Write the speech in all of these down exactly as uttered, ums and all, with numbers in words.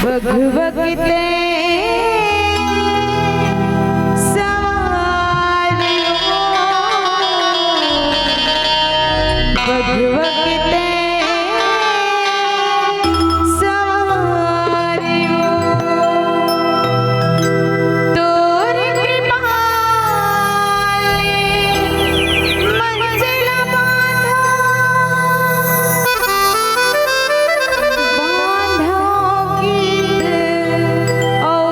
भगवती सवारी हो, भगवती सवारी हो। तोर कृपा ले मंजिल बांधो, बांधो गीत अउ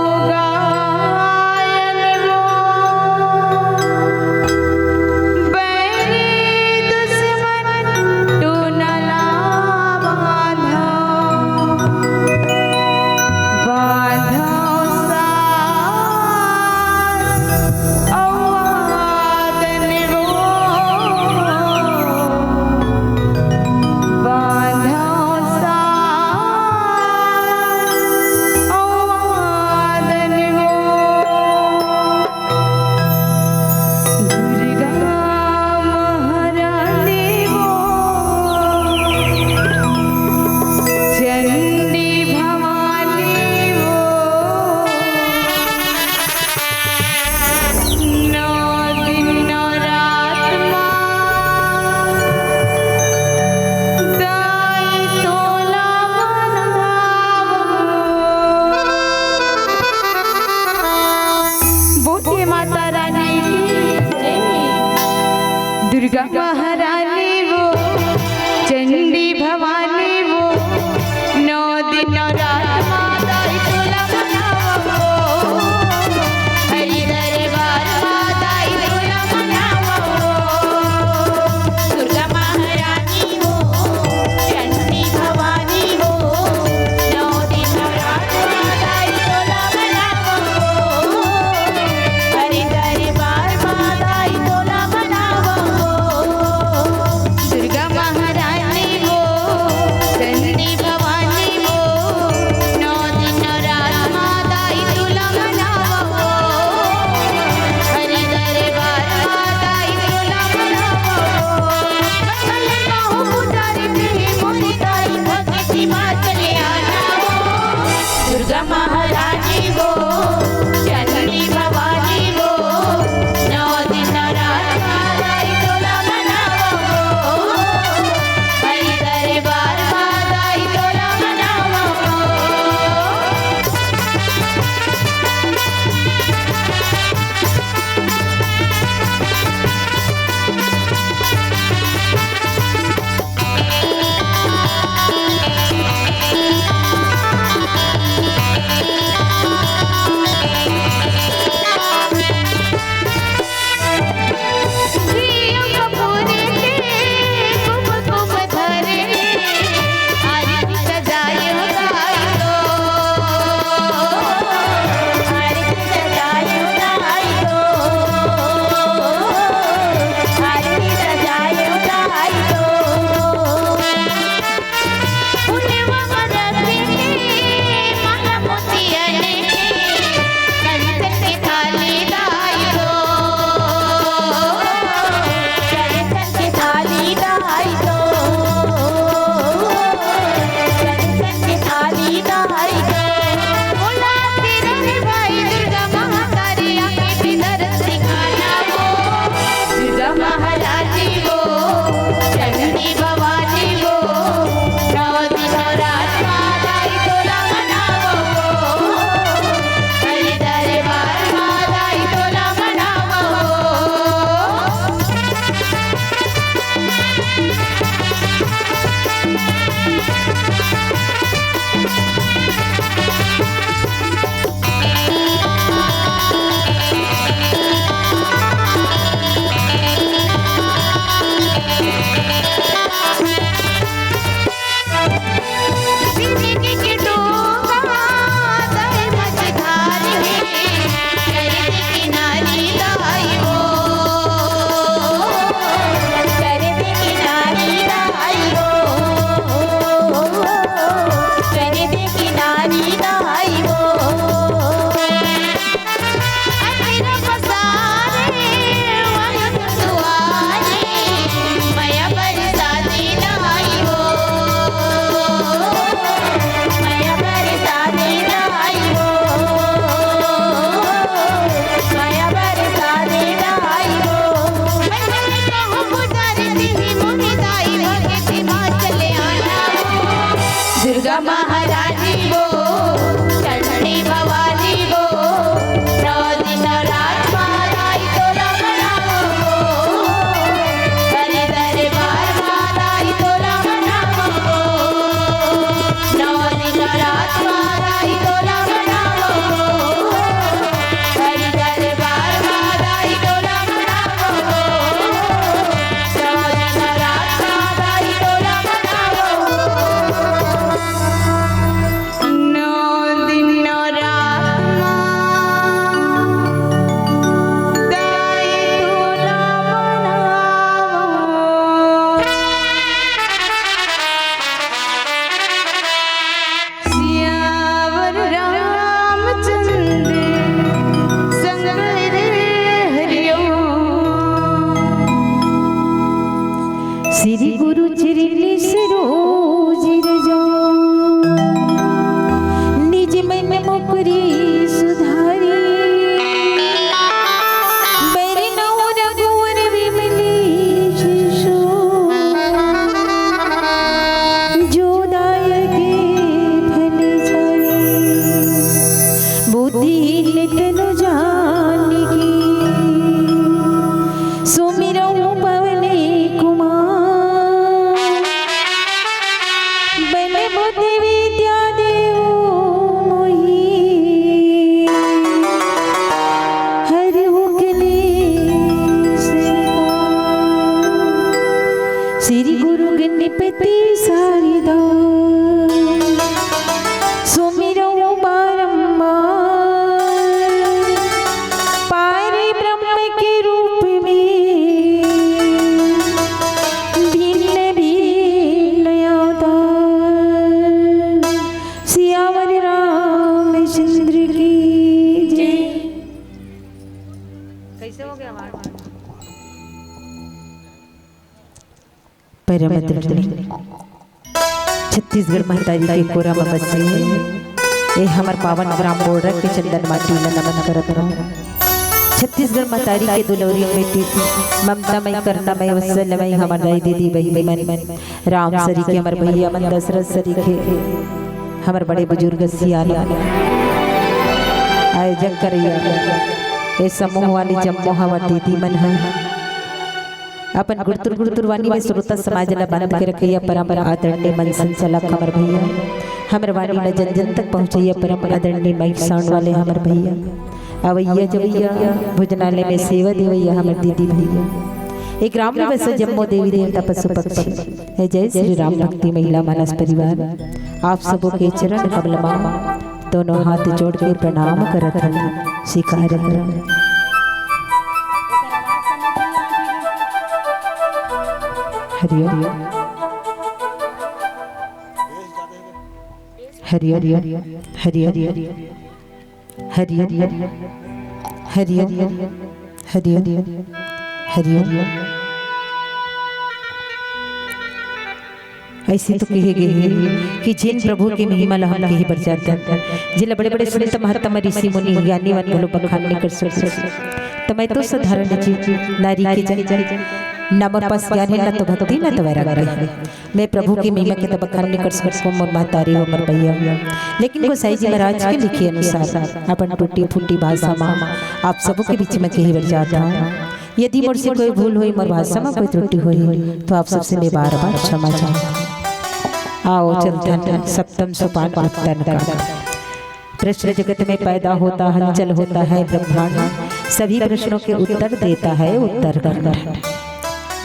दुर्गा महारानी वो, चंडी भवानी वो, नौ दिन नवरात माँ दाई तोला मनावो वो। हरि दरबार माँ दाई तोला मनावो वो। नौ दिन नवरात माँ दाई तोला मनावो वो। हरि दरबार माँ दाई तोला मनावो वो। नौ दिन नवरात माँ दाई तोला मनावो वो। नौ दिन नवरात माँ दाई तोला मनावो। सियावर रामचंद्र संग रे हरिओम। श्री गुरु चरण सरोज रजो, निज मन मुकुरि सुधारि। बरनउँ रघुवर विमल यशो, जो दायक फल चारि। बुद्धिहीन तनु जानिके, सुमिरउँ पवन कुमार। बल बुद्धि विद्या देहु मोहि, हरहु कलेस निवार। श्री गुरु गणपति शारदा, सुमिरउँ बारंबार। पारि ब्रह्म के रूप में भिन्न भिन्न अवतार। सियावर रामचंद्र की जय। कैसे हो गया आवाज? परम आदरणीय छत्तीसगढ़ महतारी के कोरा म बसे ए हमर पावन ग्राम बोड़रा के चंदन माटी ल नमन करत हँव। छत्तीसगढ़ महतारी के दुलौरी बेटी, ममता मई, करुणा मई, वत्सल मई हमर दाई दीदी बहिनी मन, राम सरीखे हमर भैया मन, दशरथ सरीखे हमर बड़े बुजुर्ग सियान, आयोजक करइया ए समूह वाली जम्मो हमर दीदी मन ह। अपन गुड़तुर गुड़तुर वाणी में श्रोता समाज ला बांध के रखइया परम आदरणीय मंच संचालक हमर भैया, हमर वाणी ला जन जन तक पहुँचइया परम आदरणीय माइक साउंड वाले हमर भैया, अवइया जवइया भोजनालय में सेवा देवइया हमर दीदी भैया, ए ग्राम में बसे जम्मो देवी देवता पशु पक्षी, ए जय श्री राम भक्ति महिला मानस परिवार, आप सबो के चरण कमल मा दोनों हाथ जोड़ के प्रणाम करत हन, स्वीकार करन। हरि ओम। हरि ओम। हरि ओम। हरि ओम। हरि ओम। हरि ओम। हरि ओम। अइसे तो कहे गे हे कि जेन प्रभु के महिमा ला हम कहे बर जानथन, जेला बड़े-बड़े संत महात्मा, ऋषि मुनि, ज्ञानी मन घलो बखान नइ कर सकत। त मैं तो साधारण जी, नारी के जन, ना मोर पास ज्ञान हे, ना तो भक्ति, ना तो वैराग्य हे। मैं प्रभु के महिमा के तो बखान नइ कर सकत, मोर महतारी हो, मोर भैया। लेकिन गोसाई जी महाराज के लिखे अनुसार अपन टूटी फूटी भाषा मा आप सबो के बीच में कहे बर जात हँव। यदि मोर से कोई भूल होही, मोर भाषा म कोई त्रुटि होही, तो आप सबसे मैं बार-बार क्षमा चाहत हँव। आओ चलथन सप्तम सोपान उत्तरकांड। प्रश्न जगत में पैदा होता, हलचल होता है ब्रह्मांड, सभी प्रश्नों के उत्तर देता है उत्तरकांड।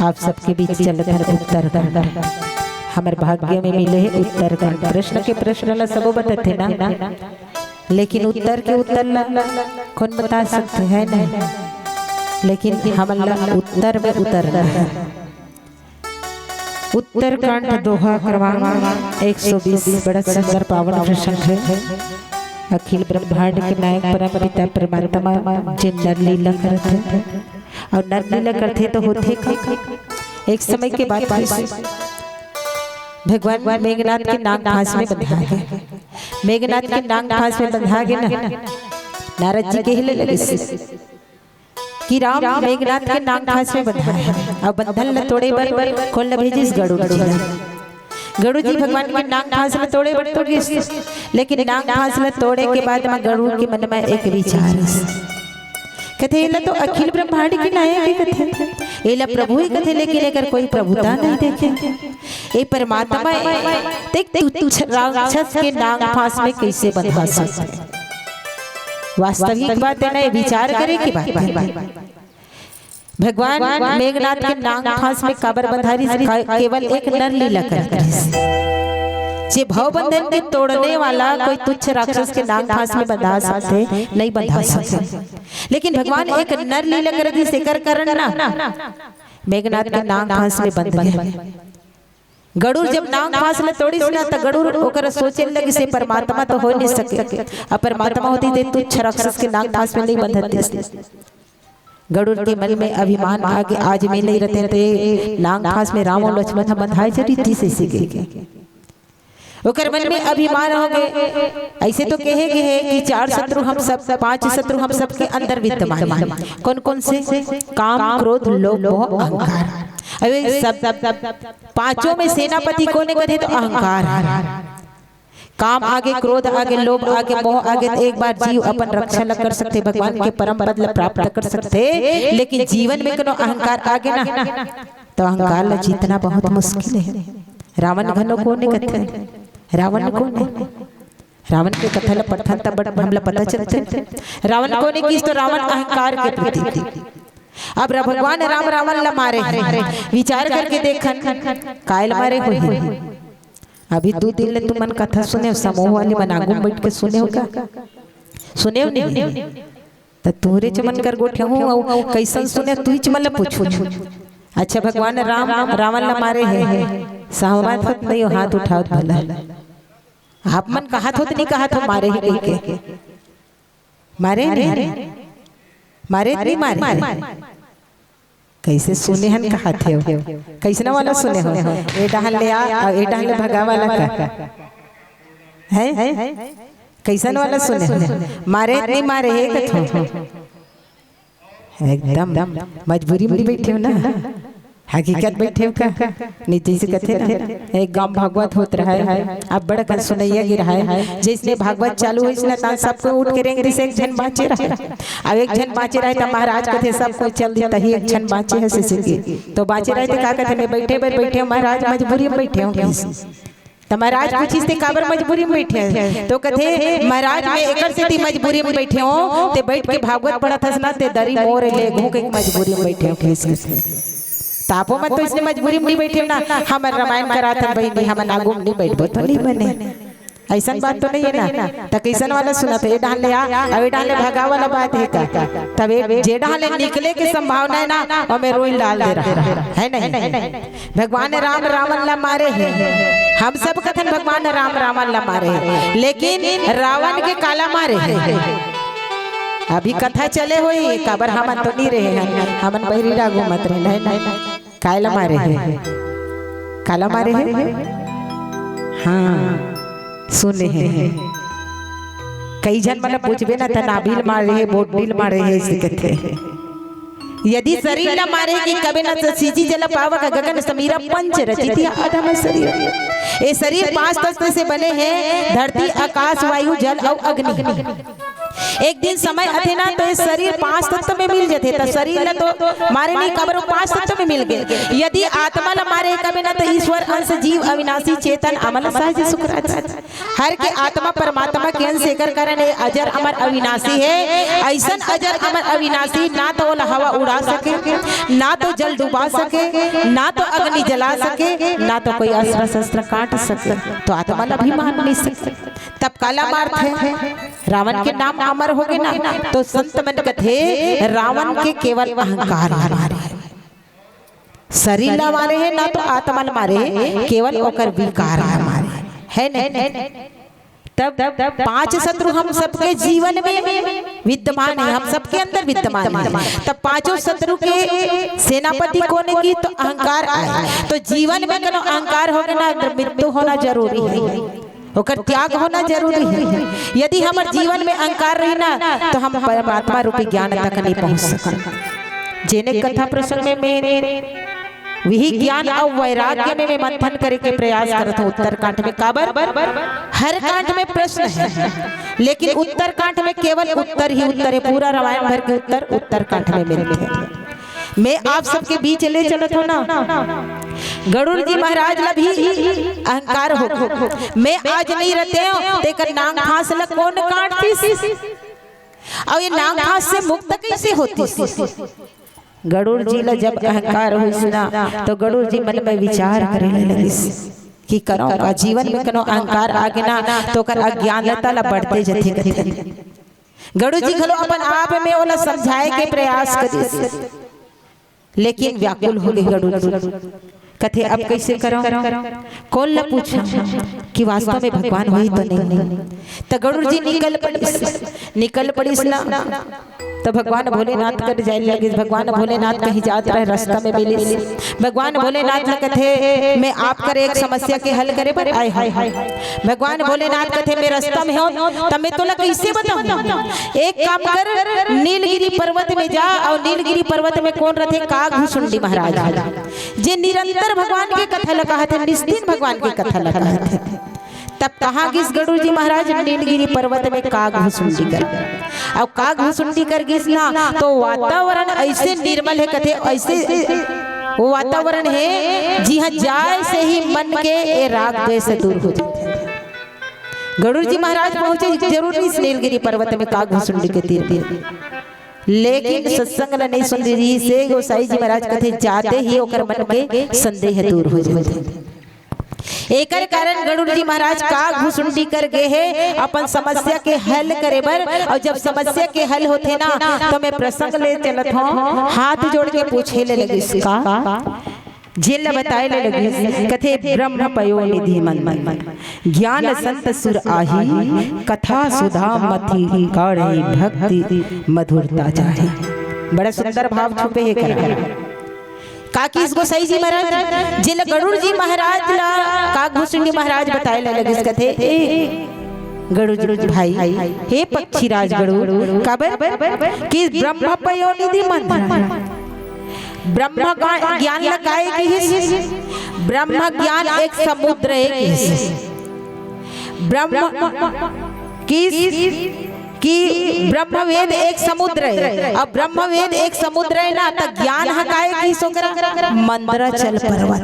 आप सबके बीच चलथन उत्तरकांड। हमर भाग्य में मिले हे उत्तरकांड। प्रश्न के प्रश्न ला सबो बतथे ना, लेकिन उत्तर के उत्तर ला कोन बता सकथे, है नहीं? लेकिन हमन ला उत्तर में उतरना है। उत्तरकांड दोहा क्रमांक एक सौ बीस, बड़ा सुंदर पावन प्रसंग है। अखिल ब्रह्मांड के नायक परम पिता परमात्मा जेन नर लीला करथे, अउ नर लीला करथे तो होथे का? एक समय के बात हे, भगवान मेघनाथ के नाग फांस में बंधा है। मेघनाथ के नाग फांस में बंधा गे ना, नारद जी कहे लगिस कि राम मेघनाथ के नाग फांस में बंधा है, अब बंधन ल तोड़े बर कोन ल भेजिस? गरुड़ जी ल। गरुड़ जी भगवान के नांग फांस ल तोड़े बर तो गिस, लेकिन नांग फांस ल तोड़े के बाद म गरुड़ के मन म एक विचार आइस। कथे, "एला तो अखिल ब्रह्मांड के नायक ही कथे, एला प्रभु ही कथे, लेकिन एकर कोई प्रभुता नहीं देखे। ए परमात्मा, देख तू, तू राक्षस के नांग फांस में कैसे बंधा सकथे?" वास्तविक बात है ना, ये विचार करे के बात है। भगवान मेघनाथ के नांग फांस में काबर बंधारिस? का-, केवल एक नर लीला करत रिहिस। जे भव बंधन के तोड़ने वाला कोई तुच्छ राक्षस के नांग फांस में बंधा सकथे, नहीं बंधा सकथे। लेकिन भगवान एक नर लीला करत रिहिस, एकर कारण ना मेघनाथ के नांग फांस में बंध गए। गरुड़ जब नांग फांस ल तोड़िस ना, त गरुड़ ओकर सोचे लगिस, "ए परमात्मा तो हो नहीं सके, अब परमात्मा होती ते तुच्छ राक्षस के नांग फांस में नहीं बंधत देस।" गरुड़ के मन में अभिमान आ गे, "आज मैं नहीं रहते ते नांग फांस में राम और लक्ष्मण ह बंधाए जरी थी से के।" ओकर मन में अभिमान हो गए। ऐसे तो कहे गए है कि चार शत्रु हम सब, पांच शत्रु हम सबके अंदर विद्यमान है। कौन कौन से? काम, क्रोध, लोभ, मोह, अहंकार। अबे सब पांचों में सेनापति कोन हे कथे तो अहंकार हे। काम आगे, क्रोध आगे, लोभ आगे, मोह आगे, तो एक बार जीव अपन रक्षा ल कर सकथे, भगवान के परम पद ल प्राप्त कर सकथे, लेकिन जीवन में कोनो अहंकार आगे ना, तो अहंकार ल जीतना बहुत मुश्किल हे। रावण घनो कोन हे कथे? रावण कोन हे? रावण के कथा ल पढ़थन तब हमला पता चलथे। रावण कोन हे किस तो रावण अहंकार के प्रतीक। अब रा-, भगवान राम रावण ला मारे हे। विचार करके देखन, काय ल मारे होही? अभी दू दिन ले तुमन कथा सुने हो, समूह वाले मन आगू में बैठ के सुने हो का? सुने हो नहीं? त तोरे च मन कर गोठे हूँ, अउ कैसन सुने, तुही च मन ला पूछू। अच्छा, भगवान राम रावण ला मारे हे, सहमत होत नहीं हो, हाथ उठावत भला। आप मन कहत होत नहीं, कहत हो मारे हे कहिके। मारे नहीं? मारे नहीं मारे? कैसे सुने हन कहत हे? कैसना वाला सुने हो? ए डहन ले आ, अउ ए डहन ले भगा वाला का? हैं? कैसन वाला सुने हो? मारे नहीं मारे हे कथो? एकदम मजबूरी में बैठे हो ना, हकीकत बैठे हो का? नीति से कथे ना, एक गांव भागवत होत रहे, अब बड़ कन सुनैया गिर रहे, जैसने भागवत चालू होइस ना, तान सब कोई उठ के रेंग दिस, एक झन बाँचे रहे। अब एक झन बाँचे रहे, त महाराज कथे, "सब कोई चल दी, तही एक झन बाँचे हे," से, से की। तो बाँचे रहे, त का कथे, "मैं बैठे बर बैठे हो महाराज, मजबूरी में बैठे हो।" त महाराज पूछिस, "ते काबर मजबूरी में बैठे हे?" तो कथे, "महाराज, मैं एकर सेती मजबूरी में बैठे हो, ते बैठ के भागवत पढ़त हस ना, ते दरी मोर ले घूके के मजबूरी में बैठे हो," कहिस कथे। त आपो मन तो इसने मजबूरी में नहीं बैठे हो ना, हमन रामायण कराथन बहिनी, हमन आगू में नहीं बैठबो तो नहीं बने। ऐसन बात तो नहीं है ना? त कैसन वाला सुनत हे? ए डहन ले आ, अउ ए डहन ले भगा वाला बात हे का? तब ए जे डहन ले निकले के संभावना है ना, ओमे रोई डाल दे रहा है, नहीं? भगवान राम रावण ला मारे हे, हम सब कथन भगवान राम रावण ला मारे हे, लेकिन रावण के काला मारे हे। अभी कथा चले होही, काबर हमन तो नहीं रहे हन, हमन बहिरी डागू मत रहे, नहीं, नहीं। काला मारे हे? काला मारे हे? हाँ, सुने हे। कई झन मन पूछबे ना, त नाभिल मारे हे, बोडिल मारे हे, ऐसे कथे। यदि शरीर ला मारे कि कबे न त सींची जल पावक गगन समीरा पंच रचित या अधम शरीर। ए शरीर पांच तत्व से बने हे, धरती, आकाश, वायु, जल अउ अग्नि। एक दिन समय आथे ना, तो ये शरीर पांच तत्व में मिल जथे। त शरीर ला तो मारे नहीं, काबर वो पांच तत्व में मिल गए। यदि आत्मा ला मारे कबे ना, तो ईश्वर अंश, जीव अविनाशी, चेतन अमल सहज सुख रहत। हर के आत्मा परमात्मा के अंश, एकर कारण ये अजर अमर अविनाशी हे। ऐसन अजर अमर अविनाशी ना तो ओला हवा उड़ा सके, ना तो जल डुबा सके, ना तो अग्नि जला सके, ना तो कोई अस्त्र शस्त्र काट सके, तो आत्मा ला भी मार नहीं सके। तब काला मारथे, रावण के नाम अमर हो गे ना, तो संत मन कथे रावण के केवल अहंकार ला मारे हे, शरीर ला मारे हे ना तो आत्मा ला मारे हे, केवल ओकर विकार ला मारे हे, है नहीं? तब पांच शत्रु हम सबके जीवन में विद्यमान है, हम सबके अंदर विद्यमान है। तब पांचों शत्रु के सेनापति कोन हे कि तो अहंकार आय। तो जीवन में कोनो अहंकार होगे ना, तो मृत्यु होना जरूरी है, ओकर त्याग होना जरूरी है। यदि हमर जीवन में अहंकार रही ना, तो हम परमात्मा रूपी ज्ञान तक नहीं पहुंच सकन। जेने कथा प्रसंग में मैं वही ज्ञान अउ वैराग्य में मैं मंथन करे के प्रयास करत हूँ उत्तरकांड में। काबर? हर कांड में प्रश्न है, लेकिन उत्तरकांड में केवल उत्तर ही उत्तर है। पूरा रामायण भर के उत्तर उत्तरकांड में मिलथे। मैं आप सबके बीच ले चलत हूँ ना, गरुड़ जी महाराज ला भी अहंकार हो, मैं आज नहीं रहते हो, तेकर नांग फांस ला कौन काटतिस? अउ ये नांग फांस से मुक्त कैसे होतिस? गरुड़ जी ला जब अहंकार होइस ना, तो गरुड़ जी मन में विचार करे लगिस कि करो का, जीवन में कनो अहंकार आगे ना, तो ओकर अज्ञानता ला बढ़ते जथे कथे। गरुड़ जी घलो अपन आप में ओला समझाए के प्रयास करिस, लेकिन व्याकुल हो गे गरुड़ जी। कथे, अब कैसे करो, कौन ला पूछा कि वास्तव में भगवान होही तो नहीं। त गरुड़ जी निकल पड़िस, निकल पड़िस ना, त भगवान भोलेनाथ कर जाए लगिस। भगवान भोलेनाथ कहीं जात रहे, रास्ता में मिलिस। भगवान भोलेनाथ ला कथे, मैं आप कर एक समस्या के हल करे बर आए हूँ। भगवान भोलेनाथ कथे, मैं रास्ता में हूँ, त मैं तोला कैसे बताऊँ? एक काम कर, नीलगिरी पर्वत में जा, अउ नीलगिरी पर्वत में कौन रथे? काग भुसुंडी महाराज, जे निरंतर भगवान के कथा ला कहत हे, निस्दिन भगवान के कथा ला कहत हे। तब कहाँ गिस गरुड़ जी महाराज? नीलगिरी पर्वत में काग भुसुंडी कर। अब काग भुसुंडी कर गिस ना, तो वातावरण ऐसे निर्मल हे कथे, ऐसे वो वातावरण हे, जिहाँ जाए से ही मन के ये राग द्वेष दूर हो जाथे। गरुड़ जी महाराज पहुंचे, जरूर इस नीलगिरी पर्वत में काग भुसुंडी के तीर तीर, लेकिन सत्संग ला नहीं सुन रहिस हे गोसाई जी महाराज। कथे, जाते ही ओकर मन के संदेह दूर हो जाथे। एकर कारण गरुड़ जी महाराज काग भुसुंडी कर गे हे अपन समस्या के हल करे बर। अउ जब समस्या के हल होथे ना, तो मैं प्रसंग ले चलत हूँ, हाथ जोड़ के पूछे ले लगिस का? जेला बताए ले लगिस, कथे, ब्रह्म पयो निधि मंथन, ज्ञान संत सुर आही, कथा सुधा मति काढ़ी, भक्ति मधुरता जाही। बड़ा सुंदर भाव छुपे हे करा। का किस गोसाई जी महाराज, जेला गरुड़ जी महाराज ला काग भुसुंडी महाराज बताए ले लगिस, कथे, ए गरुड़ जी भाई, हे पक्षीराज गरुड़, काबर कि ब्रह्म पयो निधि मंथन, ब्रह्म गा-, ज्ञान ला काय किहिस? ब्रह्म ज्ञान एक समुद्र हे किहिस। ब्रह्म किस कि ब्रह्मवेद एक समुद्र हे। अब ब्रह्मवेद एक समुद्र हे ना, त ज्ञान ह काय किहिस ओकरा? मंदराचल पर्वत।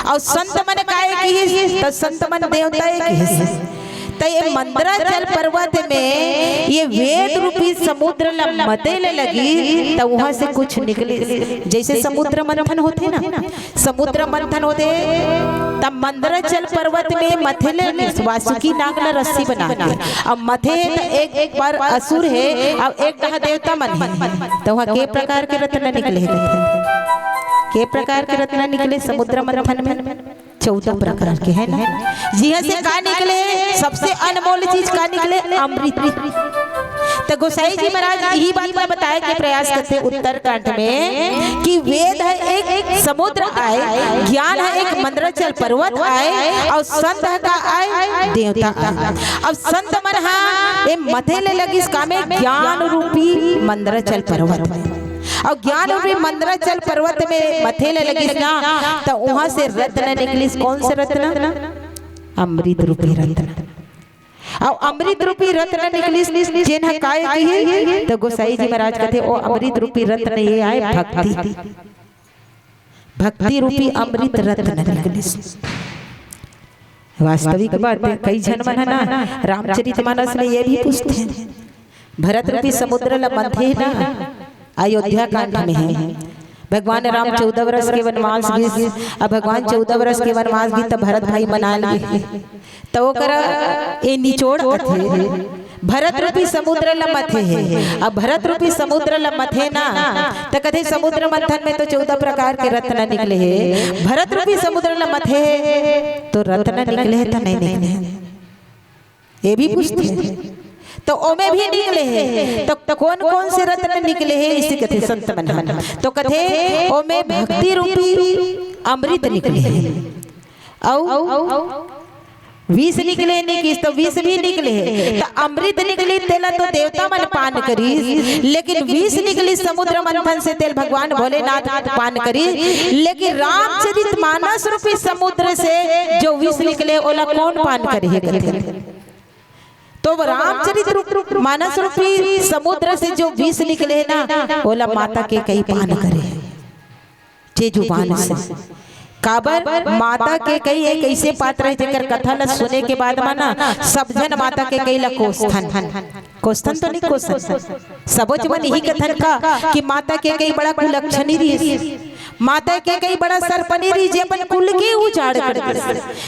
अउ संत मन काय किहिस? त संत मन देवता हे किहिस। त ये मंदराचल पर्वत में ये वेद रूपी समुद्र ला मते ले लगिस, त उहाँ से कुछ निकलिस। जैसे समुद्र मंथन होथे ना, समुद्र मंथन होथे, त मंदराचल पर्वत में मथे ले वासुकी नाग ला रस्सी बना के, अब मथे हे त एक, एक बार असुर हे, अउ एक डहा देवता मन हे, त उहाँ के प्रकार के रत्न निकले हे? के प्रकार के रत्न निकले समुद्र मंथन में? चौदह प्रकार के, है ना? जिहाँ से का निकले? सबसे अनमोल चीज का निकले? अमृत। त गोसाई जी महाराज यही बात ला बताए के प्रयास करथे उत्तरकांड में कि वेद ह एक समुद्र आय, ज्ञान ह एक मंदराचल पर्वत आय, अउ संत ह का आय? देवता आय। अब संत मन ह ए मथे ले लगिस का में? ज्ञान रूपी मंदराचल पर्वत। अउ ज्ञान रूपी मंदराचल पर्वत में मथे ले लगिस ना, त उहाँ से रत्न निकलिस। कौन से रत्न? अमृत रूपी रत्न। अउ अमृत रूपी रत्न निकलिस, जेन ह काय किही? त गोसाई जी महाराज कथे, ओ अमृत रूपी रत्न ये आय भक्ति। भक्ति रूपी अमृत रत्न निकलिस। वास्तविक बात हे, कई झन मन ह ना रामचरित मानस में ये भी पूछथे, भरत रूपी समुद्र ला मंथे ना, अयोध्या कांड में हे, भगवान राम चौदह वर्ष के वनवास गिस। अब भगवान चौदह वर्ष के वनवास गिस, त भरत भाई मनाल गे, त ओकर ए निचोड़ अथे, भरत रूपी समुद्र ला मथे हे। अब भरत रूपी समुद्र ला मथे ना, त कथे समुद्र मंथन में तो चौदह प्रकार के रत्न निकले हे, भरत रूपी समुद्र ला मथे हे, तो रत्न निकले हे त नहीं निकले हे? ये भी पूछथे। तो ओमे भी निकले हे, तो कौन कौन से रत्न निकले हे, इसे कथे संत मन ह। तो कथे ओमे भक्ति रूपी अमृत निकले हे, अउ विष निकले नहीं किस तो विष भी निकले हे, त अमृत निकली तेला तो देवता मन पान करिस, लेकिन विष निकली समुद्र मंथन से तेल भगवान भोलेनाथ पान करिस। लेकिन रामचरित मानस रूपी समुद्र से जो विष निकले ओला कौन पान करे हे कथे? तो वो रामचरित रूप मानस रूपी समुद्र से जो विष निकले हे ना, ओला माता कैकई पान करे हे। जे जुबान से। काबर माता कैकई एक ऐसे पात्र हे जेकर कथा ल सुने के बाद म ना सब झन माता कैकई ल कोसथन। कोसथन तो नहीं कोसथन। सबोच मन यही कथन का कि माता कैकई बड़ा कुलक्षणी रहिस। माता कैकई बड़ा सरपनी रहिस, जे अपन कुल के उजाड़ कर दिस,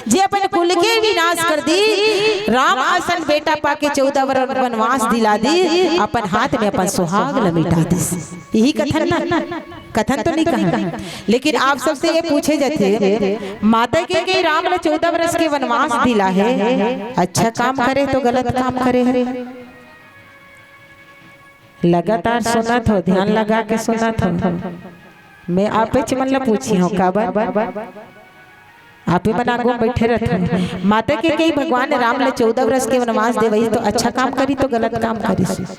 जे अपन कुल के विनाश कर दिस। राम असन बेटा पाके चौदह वर वनवास दिला दिस, अपन हाथ में अपन सुहाग ल मिटा दिस। यही कथन ना, कथन तो नहीं कहन। लेकिन आप सबसे ये पूछे जाथे, माता कैकई राम ल चौदह वर्ष के वनवास दिला हे, अच्छा काम करे तो गलत काम करे हे? लगातार सुनत हो, ध्यान लगा के सुनत हो। मैं आपेच मन ल पूछी हूँ, काबर? आपे मन आगू में बैठे रहते। माता कैकई भगवान राम ल चौदह वर्ष के वनवास देवई तो अच्छा काम करी तो गलत काम करिस?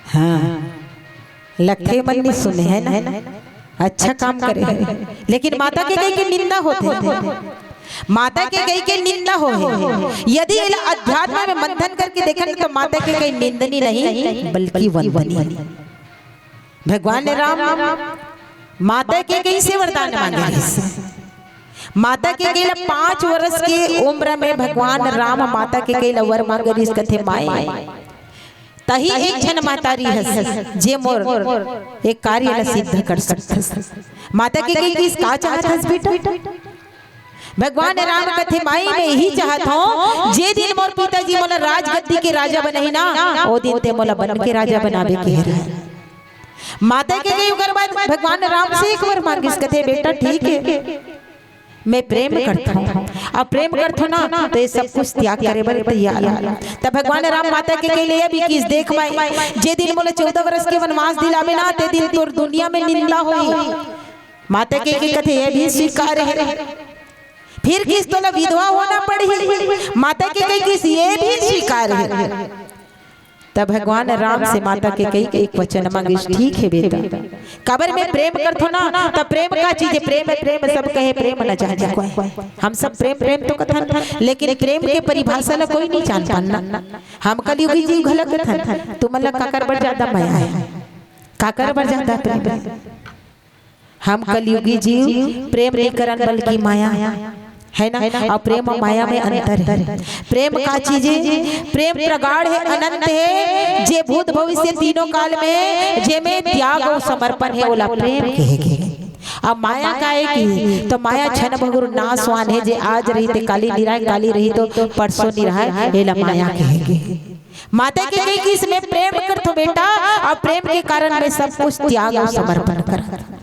हाँ, लगथे मन नहीं सुने हे ना, अच्छा काम करे हे। लेकिन माता कैकई के निंदा होथे। माता कैकई के निंदा होहे। यदि एला अध्यात्म में मंथन करके देखन तो माता कैकई निंदनी नहीं बल्कि वंदनी। भगवान राम माता कैकई से वरदान मांगे रहिस। माता कैकई ला पाँच वर्ष के उम्र में भगवान राम माता कैकई ला वर मांगे रहिस, कथे, माई, तही एक झन महतारी हस जे मोर एक कार्य ला सिद्ध कर सकथस। माता कैकई किस का चाहत हस बेटा? भगवान राम कथे, माई, मैं यही चाहत हूँ, जे दिन मोर पिताजी मोला राजगद्दी के राजा बनही ना, ओ दिन ते मोला बन के राजा बनावे के हे। माता कैकई ओकर बाद भगवान राम से एक वर मांगिस, कथे, बेटा, ठीक हे, मैं प्रेम करथों, अब प्रेम करथों ना, तो ये सब कुछ त्याग करे बर तैयार हूँ। तब भगवान राम माता कैकई ले भी किस, देख माई, जे दिन मोला चौदह वर्ष के वनवास दिलावे ना, ते दिन तोर दुनिया में निंदा होही। माता कैकई कथे, ये भी स्वीकार हे। फिर किस, तोला विधवा होना पड़ही। माता कैकई किस, ये भी स्वीकार हे। तब भगवान राम से माता कैकई एक वचन मांगिस, ठीक हे बेटा, काबर मैं प्रेम करथों ना, त प्रेम का चीज हे? प्रेम, प्रेम सब कहे, प्रेम न जाने कोई। हम सब प्रेम, प्रेम तो कथन, लेकिन प्रेम के परिभाषा ला कोई नहीं जान पान ना। हम कलयुगी जीव घला कथन, तुमन ला काकर बर ज्यादा मया हे, काकर बर ज्यादा प्रेम हे? हम कलयुगी जीव प्रेम नहीं करन बल्कि माया, हे ना? अउ प्रेम अउ माया में अंतर हे। प्रेम का चीज हे? प्रेम प्रगाढ़ हे, अनंत हे, जे भूत भविष्य तीनों काल में, जेमे त्याग अउ समर्पण हे, ओला प्रेम कहे गे। अब माया का हे कि, तो माया क्षण भंगुर नाशवान हे, जे आज रही ते काली निराय, काली रही तो परसों निराय, एला माया कहे गे। माता कैकई किस, मैं प्रेम करथों बेटा, अउ प्रेम के कारण मैं सब कुछ त्याग अउ समर्पण करथों।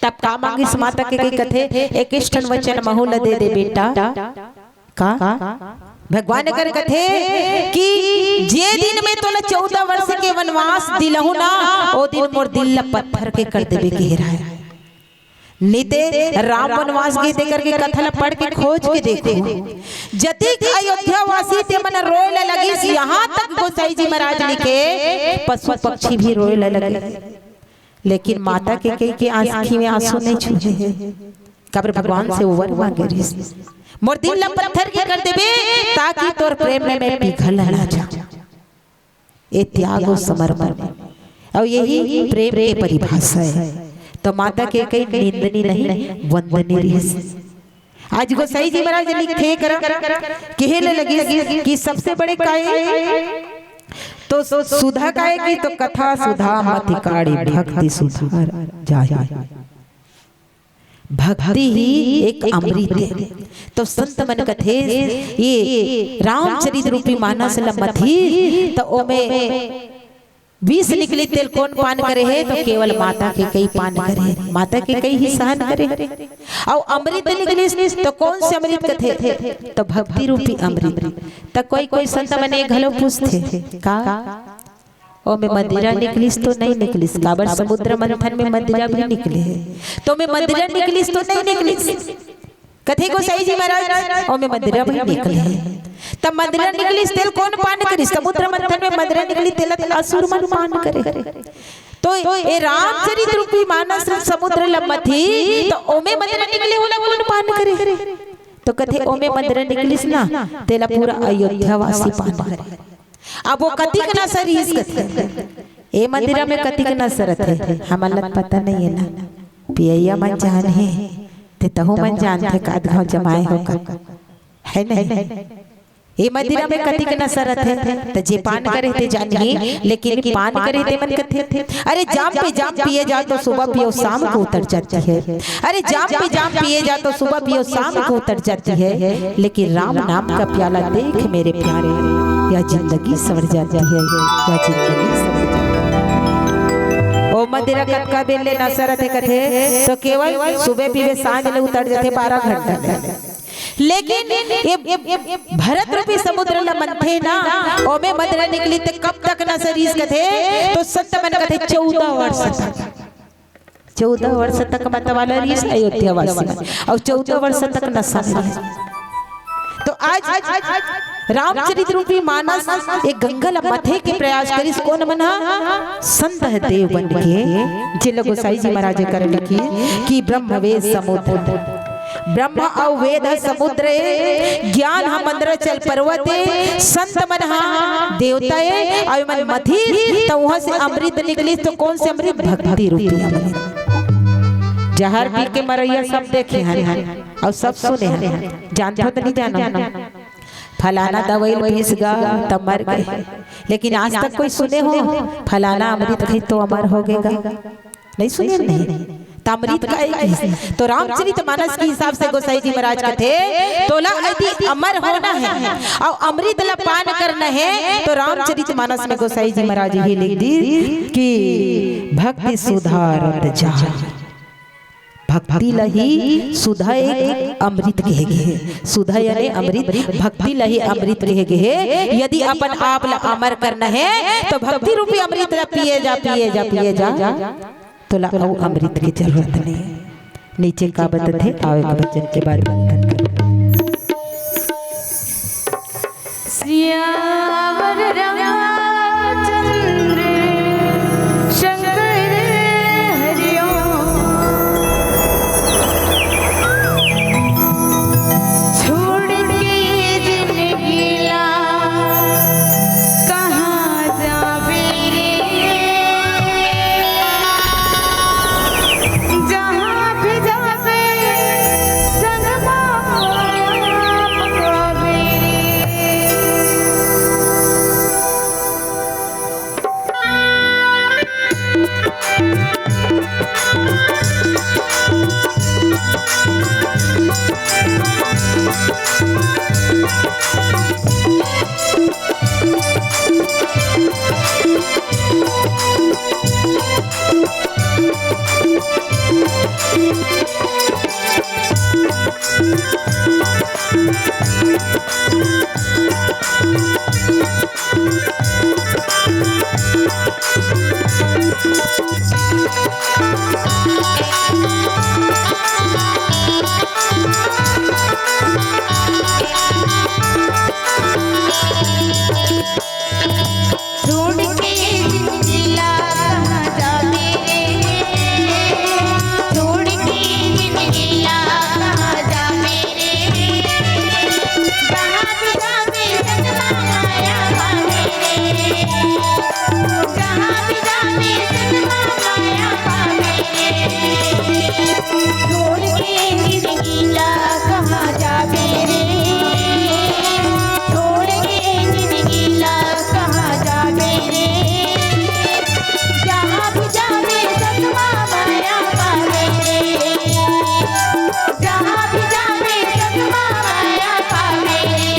तब का मांगिस माता कैकई, कथे, एक ठन वचन महू ल दे दे बेटा। का? भगवान कर कथे कि जे दिन मैं तोला चौदह वर्ष के वनवास दिलाहूं ना, ओ दिन मोर दिल ल पत्थर के कर देबे के हे। निते राम वनवास गे ते करके कथा ल पढ़ के खोज के देखो, जतिक अयोध्या वासी ते मन रोए ल लगिस, यहाँ तक गोसाई जी महाराज लिखे पशु पक्षी भी रोए ल लगे, लेकिन माता कैकई के आंखी में आंसू नहीं छुए। काबर भगवान से वो वर मांगे रहिस, मोर दिल ला पत्थर के कर देबे, ताकि तोर प्रेम में मैं पिघल ना जाऊं। ए त्याग अउ समर्पण, अउ यही प्रेम के परिभाषा हे। तो माता कैकई निंदनी नहीं, वंदनी रहिस। आज गोसाई जी महाराज लिखे कर, कहे ले लगिस कि सबसे बड़े काय, तो सुधा काय की, तो कथा सुधा मति काढ़ी भक्ति सुधा जाय। भक्ति ही एक अमृत हे। तो संत मन कथे, ये रामचरित रूपी मानस ल मथी, तो ओमे विष निकली तेल कौन पान करे हे? तो केवल माता कैकई पान करे हे, माता कैकई ही सहन करे हे। अउ अमृत निकलिस तो कौन से अमृत कथे? तो भक्ति रूपी अमृत। तो कोई कोई संत मन ये घलो पूछथे, का ओमे मदिरा निकलिस तो नहीं निकलिस? काबर समुद्र मंथन में मदिरा भी निकले हे, तो ओमे मदिरा निकलिस तो नहीं निकलिस? कथे गोसाई जी महाराज, ओमे मदिरा भी निकले। तब मदिरा निकलिस, तेला कोन पान करिस? समुद्र मंथन में मदिरा निकलिस, तेला असुर मन पान करे। तो ए रामचरित रूपी मानस समुद्र ल मथी, तो ओमे मदिरा निकले, ओला कोन पान करे? तो कथे, ओमे मदिरा निकलिस ना, तेला पूरा अयोध्या वासी पान करे। अब वो कतिक नसा रिहिस कथे, ए मदिरा में कतिक नसा रथे, हमन ला पता नहीं है ना। पियइया मन जानही, ते तहू मन जानथे, का आध घांव जमाए हो का, है नहीं? ए मदिरा में कतिक नसा रथे, त जे पान करे ते जानही, लेकिन पान करे ते मन कथे, "अरे जाम पे जाम पिए जा तो सुबह पियो शाम को उतर जाती है, अरे जाम पे जाम पिए जा तो सुबह पियो शाम को उतर जाती है, लेकिन राम नाम का प्याला देख मेरे प्यारे, या जिंदगी सवर जाती है, या जिंदगी सवर जाती है।" ओ मदिरा कतका बेर ले नसा रथे कथे, तो केवल सुबह पीबे, सांझ ले उतर जाथे, बारह घंटा ले। लेकिन ये, ये, ये भरत रूपी समुद्र ल मंथे ना, ओमे मदिरा निकली ते कब तक नसा रिहिस कथे, तो संत मन कथे चौदह वर्ष तक, चौदह वर्ष तक मतवाला रिहिस अयोध्या वासी मन, अउ चौदह वर्ष तक नसा रिहिस। तो आज रामचरित रूपी मानस एक गंगा ल मथे के प्रयास करिस, कोन मन ह? संत ह देव बन के, जेला गोसाई जी महाराज कर लिखी कि ब्रह्म वेद समुद्र ब्रह्म अउ वेद ह समुद्र ए, ज्ञान ह मंदराचल पर्वत ए, संत मन ह देवता ए, अउ मन मथिस त उहां से अमृत निकलिस। त कोन से अमृत? भक्ति रूपी अमृत। जहर पी के मरइया सब देखे हन अउ सब सुने हन, जानथो त नहीं जानो? फलाना दवाई ल पीस गा त मर गे, लेकिन आज तक कोई सुने हो फलाना अमृत खाई तो अमर हो गे गा? नहीं सुने नहीं। त अमृत का एक ही। तो रामचरित मानस के हिसाब से गोसाई जी महाराज कथे, तोला यदि अमर होना है अउ अमृत ला पान करना है, तो रामचरित मानस में गोसाई जी महाराज ये लिख दी कि भक्ति सुधा रत जाय। भक्ति ला ही सुधा एक अमृत कहे गे हे। सुधा यानी अमृत, भक्ति ला ही अमृत कहे गे हे। यदि अपन आप ला अमर करना है, तो भक्ति रूपी अमृत ला पिए जा, पिए जा, पिए जा। तोला अउ अमृत के जरूरत नहीं। नीचे का बतथे, आवे के वचन के बाद मंथन कर। सियावर रामचंद्र शंकर हरिओम। छोड़ के जिंदगी ला कहाँ जाबे रे? जहाँ भी जाबे संग मा माया पकड़ाबे रे। छोड़ के जिंदगी ला कहाँ जाबे रे? छोड़ के जिंदगी ला कहाँ जाबे रे? जहाँ भी जाबे संग मा माया पाबे रे। जहाँ भी जाबे संग मा माया पाबे रे। छोड़ के जिंदगी ला कहाँ जाबे रे? छोड़ के जिंदगी ला कहाँ जाबे रे? जहाँ भी जाबे संग मा माया पाबे रे। जहाँ भी जाबे संग मा माया पाबे रे।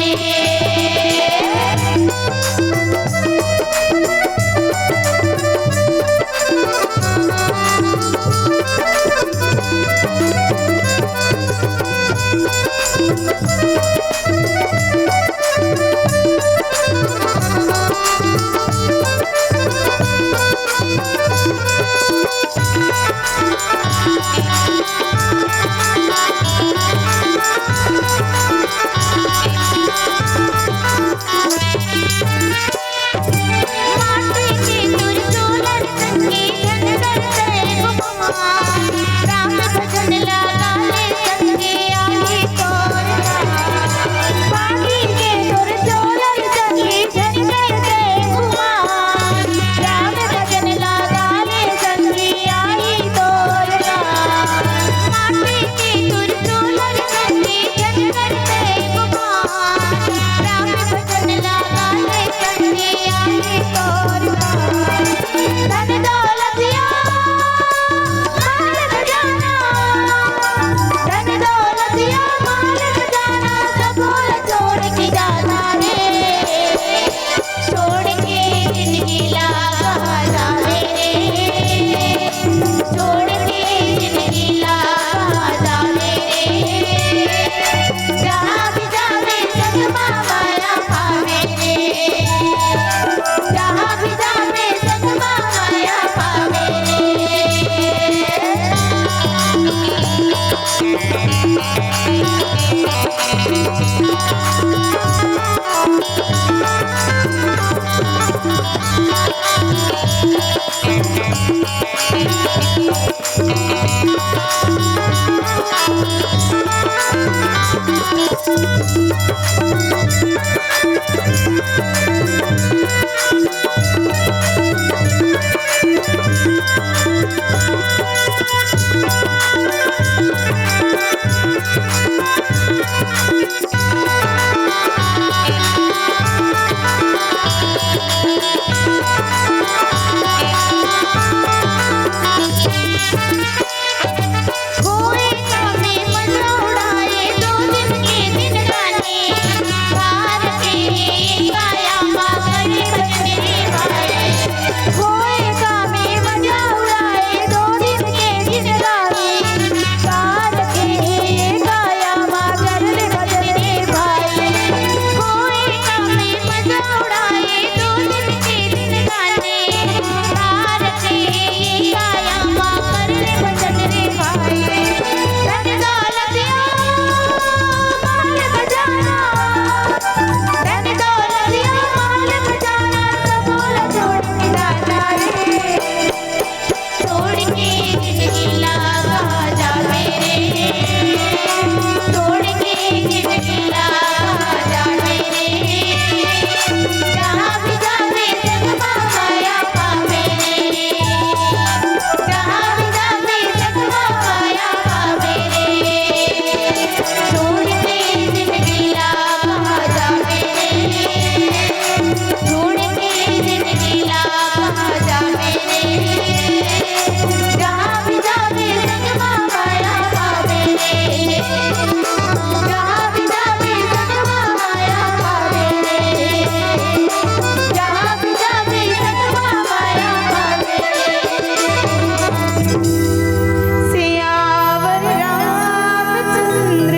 सियावर रामचंद्र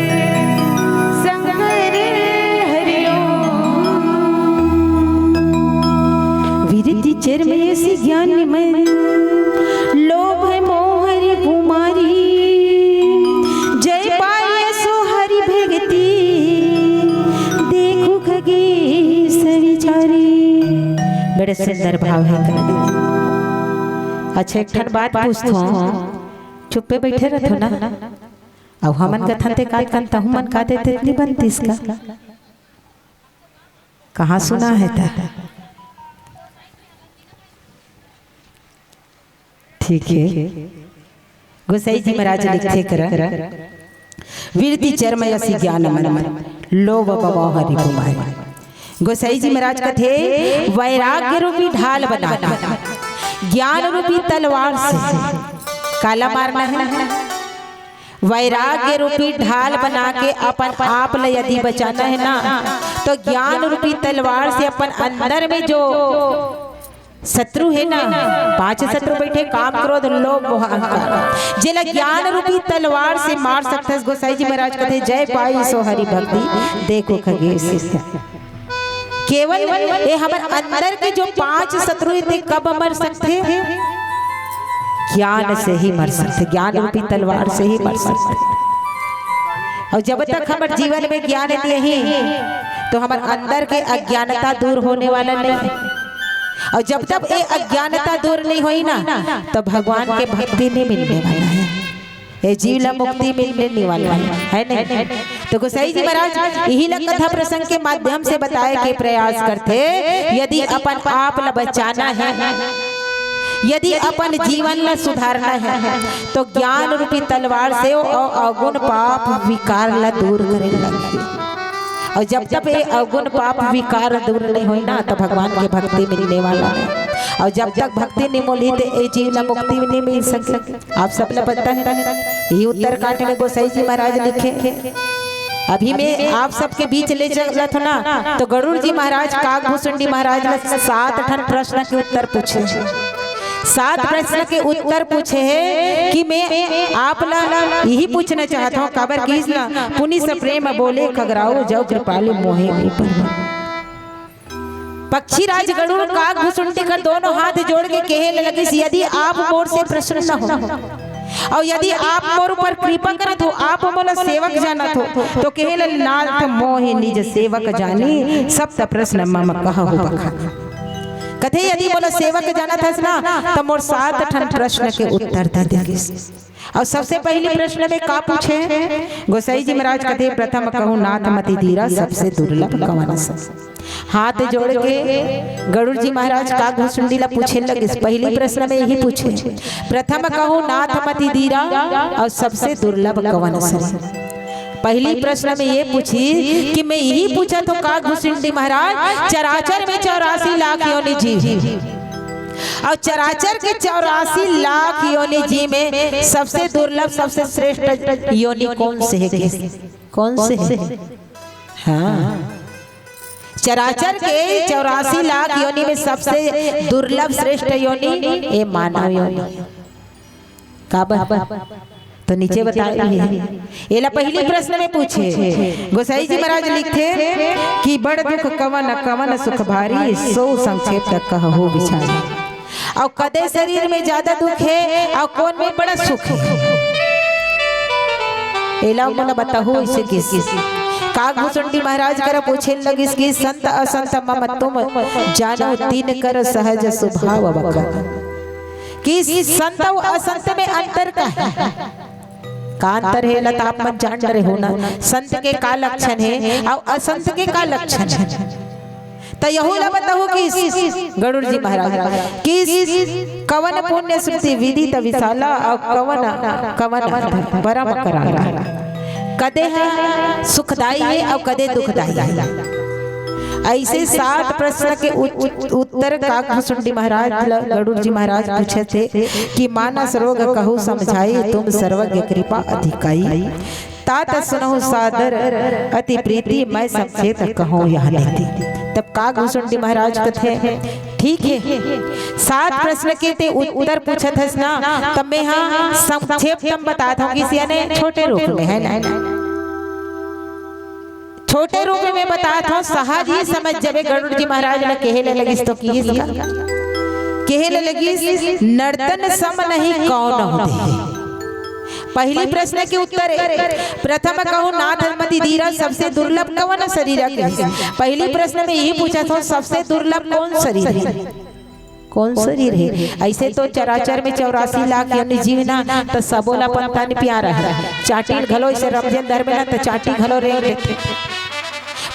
संग रे हरिओम। विरति चर्म यस ज्ञान मन, लोभ मोह हरि कुमारी। जय पाए सो हरि भगती, देखो खगेश विचारी। बड़े सुंदर भाव हे। अच्छा, एक ठन बात पूछथों, चुप्पे बैठे रहिथो ना? अउ हमन कथन ते कात कन तहु मन का देते इतनी बनतीस का? कहाँ सुना हे ता? ठीक हे। गोसाई जी महाराज लिखथे करा, विरति चर्म यस ज्ञान मन, लोभ मोह हरि कुमारी। गोसाई जी महाराज कथे, वैराग्य रूपी ढाल बना के, ज्ञान रूपी तलवार से काला मारना हे? वैराग्य रूपी ढाल बना के अपन आप ल यदि बचाना हे ना, तो ज्ञान रूपी तलवार से अपन अंदर में जो शत्रु हे ना, पांच शत्रु बैठे, काम, क्रोध, लोभ, मोह, अहंकार, जेला ज्ञान रूपी तलवार से मार सकथस। गोसाई जी महाराज कथे, जय पाई सो हरि भक्ति, देखो खगेश। केवल ये हमर अंदर के जो पांच शत्रु हे, ते कब मर सकथे? ज्ञान से ही मर सकथे, ज्ञान रूपी तलवार से ही मर सकथे। अउ जब तक हमर जीवन में ज्ञान नहीं हे, तो हमर अंदर के अज्ञानता दूर होने वाला नहीं हे। अउ जब तक ये अज्ञानता दूर नहीं होही ना, तो भगवान के भक्ति नहीं मिलने वाला हे। ए जीव ला मुक्ति मिलने नहीं वाला हे, हे नहीं? तो गोसाई जी महाराज इही ला कथा प्रसंग के माध्यम से बताए के प्रयास करथे, यदि अपन आप ला बचाना हे, यदि अपन जीवन ला सुधारना हे, तो ज्ञान रूपी तलवार से ओ अवगुण पाप विकार ला दूर करे लगही। अउ जब तक ये अवगुण पाप विकार दूर नहीं होही ना, तो भगवान के भक्ति मिलने वाला नहीं। अउ जब तक भक्ति नहीं मिलही, तो ए जीव ला मुक्ति नहीं मिल सके। आप सब ला पता हे, ये उत्तरकांड में गोसाई जी महाराज लिखे। अभी मैं आप सबके बीच ले चलत हूँ ना, तो गरुड़ जी महाराज काकभुसुंडी महाराज ला सात ठन प्रश्न के उत्तर पूछे। सात प्रश्न के उत्तर पूछे हे कि मैं आप ला यही पूछना चाहत हूँ, काबर किस ना पुनि सप्रेम बोले खगराओ जउ कृपालु मोहे ऊपर। पक्षी राज गरुड़ काकभुसुंडी कर दोनों हाथ जोड़ के कहे लगिस, यदि आप मोर से प्रसन्न हो, अउ यदि आप मोर ऊपर कृपा करत हो, आप मोला सेवक जानत हो, तो कहे ल नाथ मोहि निज सेवक जानी, सप्त प्रश्न मम कहहु बखानी। कथे यदि मोला सेवक जानत हस ना, त मोर सात ठन प्रश्न के उत्तर दे दे। अउ सबसे पहली प्रश्न में का पूछे गोसाई जी महाराज? कथे प्रथम कहूँ नाथ मति दीरा, सबसे दुर्लभ कवन सर। हाथ जोड़ के गरुड़ जी महाराज काग भुसुंडी ला पूछे लगिस। पहली प्रश्न में यही पूछे, प्रथम कहूँ नाथ मति दीरा अउ सबसे दुर्लभ कवन सर। पहली प्रश्न में ये पूछी कि मैं यही पूछत हों काग भुसुंडी महाराज, चराचर में चौरासी लाख योनि जीव, अउ चराचर के चौरासी लाख योनि जीव में सबसे दुर्लभ, सबसे श्रेष्ठ योनि कौन से हे? कौन से हे? हाँ, चराचर के चौरासी लाख योनि में सबसे दुर्लभ श्रेष्ठ योनि ए मानव योनि। काबर? तो नीचे बताए हे। एला पहली प्रश्न में पूछे, गोसाई जी महाराज लिखथे कि बड़ दुख कवन कवन सुख भारी, सो संक्षेप कहहु बिचारी। अउ कदे शरीर में ज्यादा दुख हे अउ कौन में बड़ा सुख हे, एला मोला बताहू। इसे किस काग भुसुंडी महाराज करा पूछे लगिस कि संत असंत मम तुम जानो, तीन कर सहज स्वभाव बखानो। कि संत अउ असंत में अंतर का हे? का अंतर हे, एला त आप मन जान डरे हो ना। संत के का लक्षण हे अउ असंत के का लक्षण हे? त यहू ला बताहू कि गरुड़ जी महाराज कि कवन पुण्य स्मृति विदित विशाला अउ कवन कवन परम कराला। कदे ह सुखदाई हे अउ कदे दुखदाई हे। ऐसे सात प्रश्न के उत-, उत्तर काग भुसुंडी महाराज ल गरुड़ जी महाराज पूछत हे कि मानस रोग कहु समझाई, तुम सर्वज्ञ कृपा अधिकाई। तात सुनहु सादर अति प्रीति, मैं संक्षेप कहूँ यह नीति। तब काग भुसुंडी महाराज कथे, ठीक हे, सात प्रश्न के ते उत्तर पूछत हस ना, तब मैं हा संक्षेप तम बतात हूँ, किसी याने छोटे रूप में, है ना, छोटे रूप में बतात हूँ, सहज ही समझ जबे। गरुड़ जी महाराज ल कहे ले लगिस तो किस का? कहे ले लगिस, नर्तन सम नहीं कौन होते। पहली प्रश्न के उत्तर हे, प्रथम कहूँ नाथ मति दीरा, सबसे दुर्लभ कवन शरीर हे? पहली प्रश्न में यही पूछत हूँ, सबसे दुर्लभ कौन शरीर हे? कौन शरीर हे? ऐसे तो चराचर में चौरासी लाख योनि जीव ना, त सबो ला अपन तन प्यारा हे। चांटी ल घलो ऐसे रमझन धरबे ना, त चांटी घलो रेंग लेथे।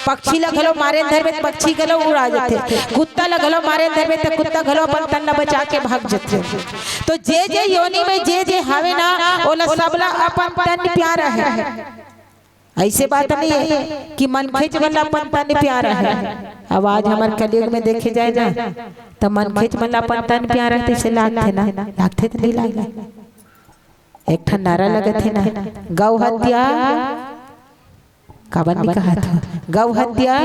पक्षी ला घलो मारे ल धरबे, त पक्षी घलो उड़ा जथे। कुत्ता ला घलो मारे ल धरबे, त कुत्ता घलो अपन तन ला बचा के भाग जथे। तो जे जे योनि में जे जे हावे ना, ओला सबला अपन तन प्यारा हे। ऐसे बात नहीं हे कि मनखेच मन ला अपन तन प्यारा हे। अब आज हमर कलयुग में देखे जाए ना, त मनखेच मन ला अपन तन प्यारा हे, तइसे लागथे ना, लागथे त नहीं लागे। एक ठन नारा लगत हे ना, गौ हत्या काबर नहीं कहत हो? गौ हत्या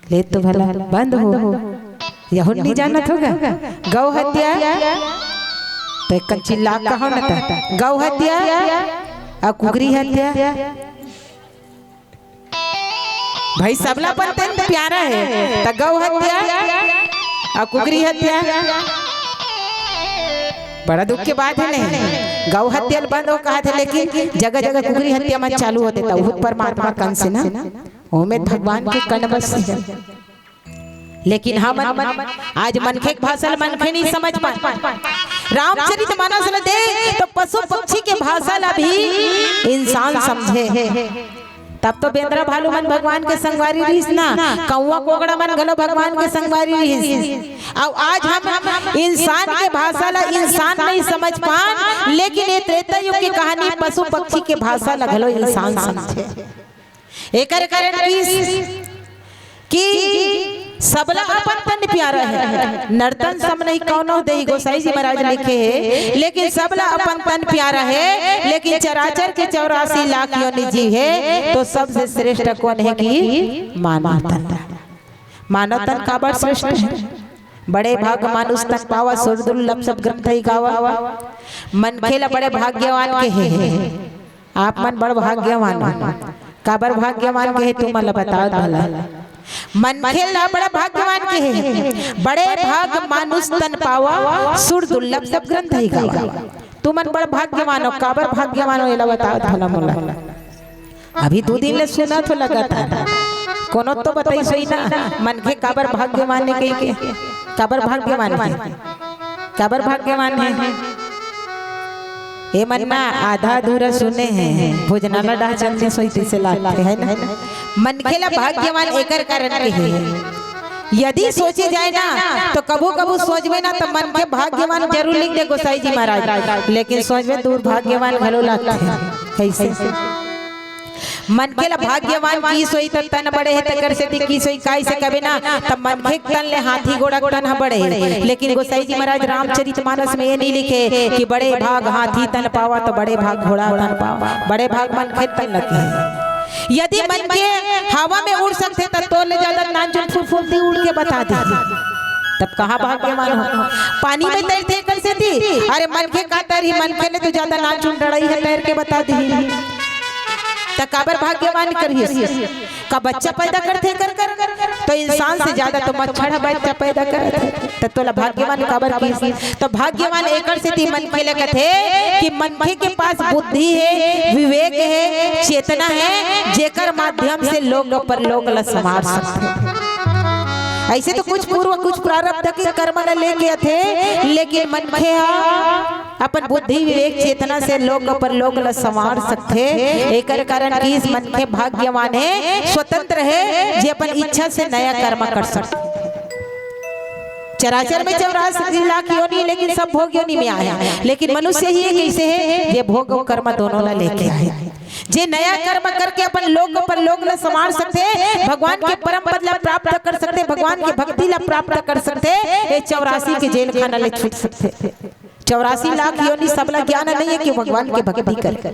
ले तो भला बंद हो, यहू नहीं जानत होगा। गौ हत्या तो एक चिल्ला कहो न, त गौ हत्या अउ कुकरी हत्या। भाई, सबला अपन तन प्यारा हे, त गौ हत्या अउ कुकरी हत्या बड़ा दुख के बात हे। नहीं, गौ हत्या ल बंद हो कहा थे, लेकिन जगह जगह कुकरी हत्या मन चालू होथे, त उहू परमात्मा कन से ना, ओमे भगवान के कन बस हे। लेकिन हमन आज मनखे के भाषा ल मनखे नहीं समझ पाए। रामचरित मानस ल दे तो पशु पक्षी के भाषा ला भी इंसान समझे। तब तो बेंदरा भालू मन भगवान के संगवारी रहिस ना, कौवा कोगड़ा मन घलो भगवान के संगवारी रहिस। अउ आज हम इंसान के भाषा ला इंसान नहीं समझ पान, लेकिन ये त्रेता युग की कहानी पशु पक्षी के भाषा ला घलो इंसान समझे। एकर कारण किस कि सबला अपन तन प्यारा हे, नर्तन सम नहीं कौनो देही, गोसाई जी महाराज लिखे हे, लेकिन सबला अपन तन प्यारा हे, लेकिन चराचर के चौरासी लाख योनि जीव हे, तो सबसे श्रेष्ठ कौन हे कि मानव तन। मानव तन काबर श्रेष्ठ हे? बड़े भाग मानुष तन पावा, सुर दुर्लभ सब ग्रंथ ही गावा। मनखे ला बड़े भाग्यवान कहे हे। आप मन बड़ भाग्यवान हो। काबर भाग्यवान कहे, तुमन ला बतावत भला। मनखे ला बड़ा भाग्यवान कहे, बड़े भाग मानुष तन पावा, सुर दुर्लभ सब ग्रंथ ही गावा। तुमन बड़ भाग्यवान हो, काबर भाग्यवान हो, एला बतावत भला मोला। अभी दू दिन ले सुनत हो लगातार, कोनो तो बताइस होही ना, मनखे काबर भाग्यवान हे कहिके, काबर भाग्यवान हे, काबर भाग्यवान हे। ए मन ना आधा अधूरा सुने हे, भोजनाला डाह चलते सोई तइसे लागथे, है ना? मनखे ला भाग्यवान एकर कारण कहे, यदि सोचे जाए ना, तो कभू-कभू सोचबे ना, तो मनखे भाग्यवान जरूर लिख दे गोसाई जी महाराज, लेकिन सोचबे दुर्भाग्यवान घलो लागथे। कइसे? मनखे ला भाग्यवान किहिस होही, त तन बड़े हे, तेकर सेती किहिस होही, काइसे कबे ना, त मनखे के तन ले हाथी घोड़ा के तन ह बड़े हे। लेकिन गोसाई जी महाराज रामचरित मानस में ये नहीं लिखे कि बड़े भाग हाथी तन पावा, तो बड़े भाग घोड़ा तन पावा, बड़े भाग मनखे तन लगे। यदि मनखे हवा में उड़ सकथे, त तोर ले ज्यादा नानचुन फुफुंदी उड़ के बता दे, तब कहाँ भाग्यवान हो? पानी में तैरथे एकर सेती, अरे मनखे का तैरही, मनखे ले तो ज्यादा नानचुन डड़ई ह तैर के बता दिही। त काबर भाग्यवान कहिस? का बच्चा पैदा करथे कर कर? तो इंसान से ज्यादा तो मच्छर ह बच्चा पैदा करत हे। त तोला भाग्यवान काबर किहिस? तो भाग्यवान एकर सेती मनखे ल कथे कि मनखे के पास बुद्धि हे, विवेक हे, चेतना हे, जेकर माध्यम से लोक परलोक ल संवार सकथे। अइसे तो कुछ पूर्व, कुछ प्रारब्ध के कर्म ल लेके आथे, लेकिन मनखे ह अपन बुद्धि, विवेक, चेतना से लोक परलोक ल संवार सकथे। एकर कारण किहिस मनखे भाग्यवान हे, स्वतंत्र हे, जे अपन इच्छा से नया कर्म कर सकथे। चराचर में चौरासी लाख योनि, लेकिन सब भोग योनि में आए हे, लेकिन मनुष्य ही एक अइसे हे, जे भोग अउ कर्म दोनों ला लेके आए, जे नया कर्म करके अपन लोक परलोक ला संवार सकथे, भगवान के परम पद ला प्राप्त कर सकथे, भगवान के भक्ति ला प्राप्त कर सकथे, ए चौरासी के जेल खाना ले छूट सकथे। चौरासी लाख योनि सबला ज्ञान नहीं हे कि भगवान के भक्ति करे।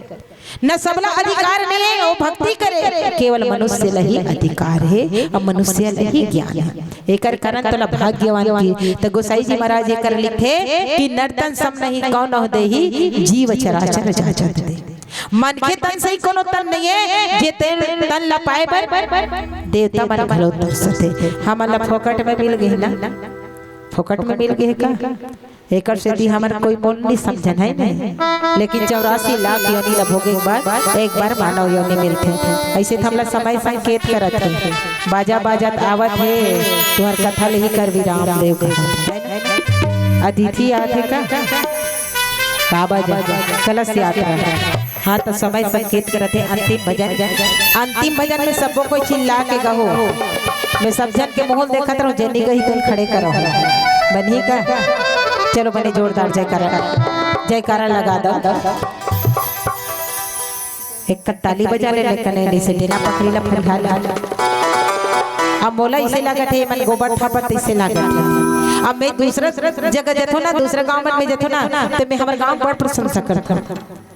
न सबला अधिकार नहीं हे वो भक्ति करे, केवल मनुष्य ला ही अधिकार हे, अब मनुष्य ला ही ज्ञान हे। एकर कारण तोला भाग्यवान की, त गोसाई जी महाराज एकर लिखे कि नर तन सम नहीं कौन नहुँ देही, जीव चराचर जाचत दे। मनखे तन सही कोनो तन नहीं हे, जे तेन तन ला पाए बर देवता मन घलो तरसथे। हमन ला फोकट में मिल गे ना, फोकट में मिल गे का? एकर सेती हमर कोई मोल नहीं समझन हे नहीं, लेकिन चौरासी लाख योनि ला भोगे के बाद एक बार मानव योनि मिलथे। अइसे त हमला समय संकेत करत हे, बाजा बाजत आवत हे, तुहर कथा ले ही कर विराम देव कहत हे। अतिथि आथे का? का बाजा? कलश यात्रा। हाँ, त समय संकेत करत हे अंतिम भजन। अंतिम भजन में सबो कोई चिल्ला के गहो। मैं सब झन के मुँह देखत रहूँ, जेनी गही तेन खड़े करहूँ। बनही का? चलो बने जोरदार जयकारा, जयकारा लगा दो। एक कन ताली बजा ले, लेकिन नहीं से डेना पकड़ी ला फरिहा ला। अब मोला इसे लागत हे, मन गोबर थापत इसे लागत हे। अब मैं दूसरा जगह जथो ना, दूसरा गांव मन में जथो ना, तो मैं हमर गांव बड़ प्रशंसा करत हूँ।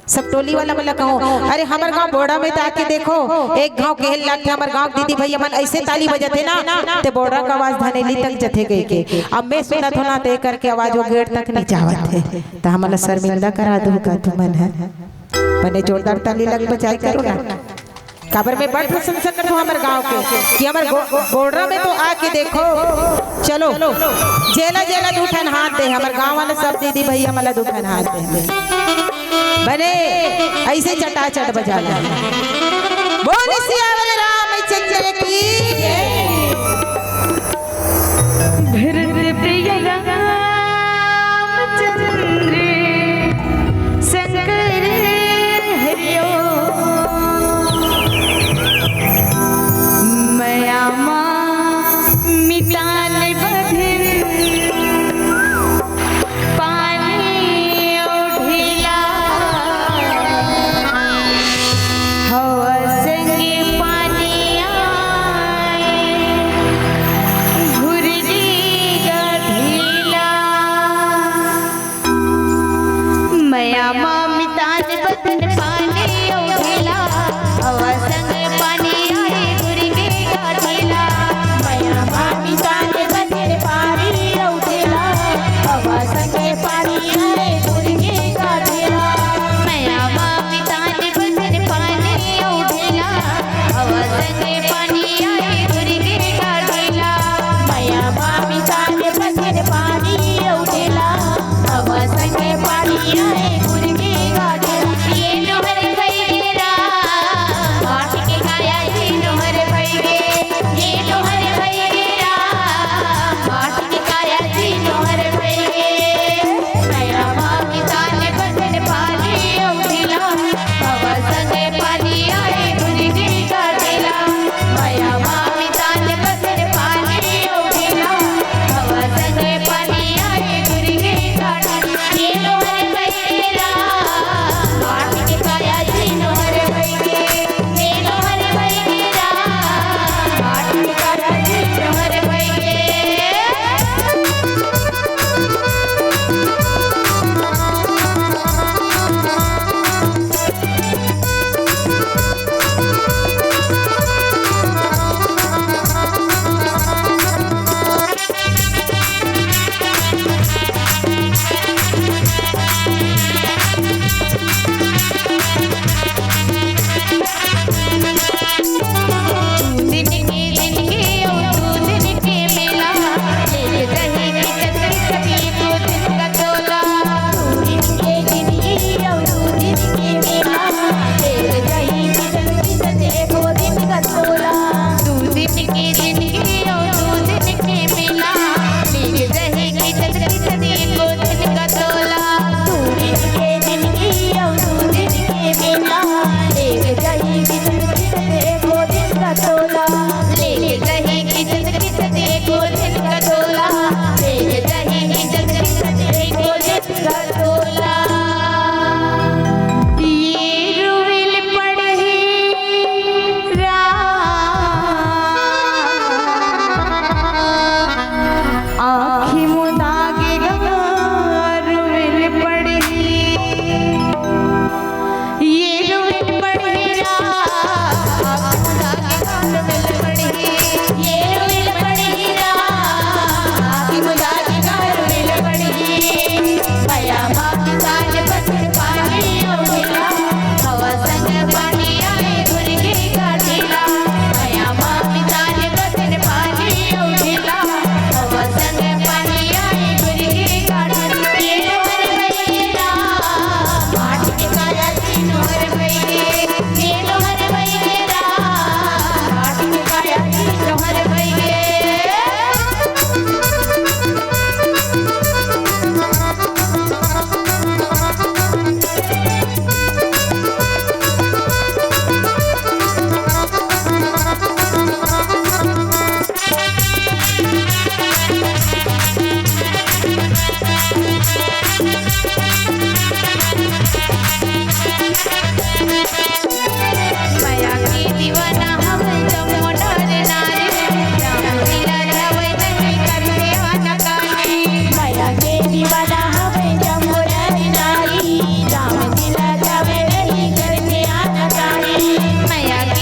सब टोली वाला मन ला कहूँ, अरे हमर गांव बोड़ा में त आके देखो, एक घाव केहे ल लागथे, हमर गांव के दीदी भैया मन अइसे ताली बजाथे ना, ते बोड़ा का आवाज धनेली तक जथे गए के। अब मैं सुनत हो ना, ते करके आवाज वो गेट तक नहीं जावत हे। त हमन ला शर्मिंदा करा दू का तुमन ह? बने जोरदार ताली लग बजाए करो ना। काबर मैं बड़ प्रशंसा करत हूँ हमर गांव के कि हमर गो-, बोड़रा में तो आके देखो, चलो, जेला जेला दू ठन हाथ दे, हमर गांव वाला सब दीदी भैया मन ला दू ठन हाथ दे। बने अइसे चटाचट बजा ले। बोल सियावर रामचंद्र की। भरत प्रिय रामचंद्र शंकर हरिओ। मया मा मितान बधिन पानी अउ ढीला, हवा संग पानी आए, घुरगी गा ढीला। मया मा मितान बधिन पानी अउ ढीला, हवा संग पानी आए, घुरगी गा ढीला। मया मा मितान बधिन पानी अउ ढीला, हवा संग पानी आए, घुरगी गा ढीला। मया मा मितान बधिन पानी अउ ढीला, हवा संग पानी आए, घुरगी गा ढीला। यार।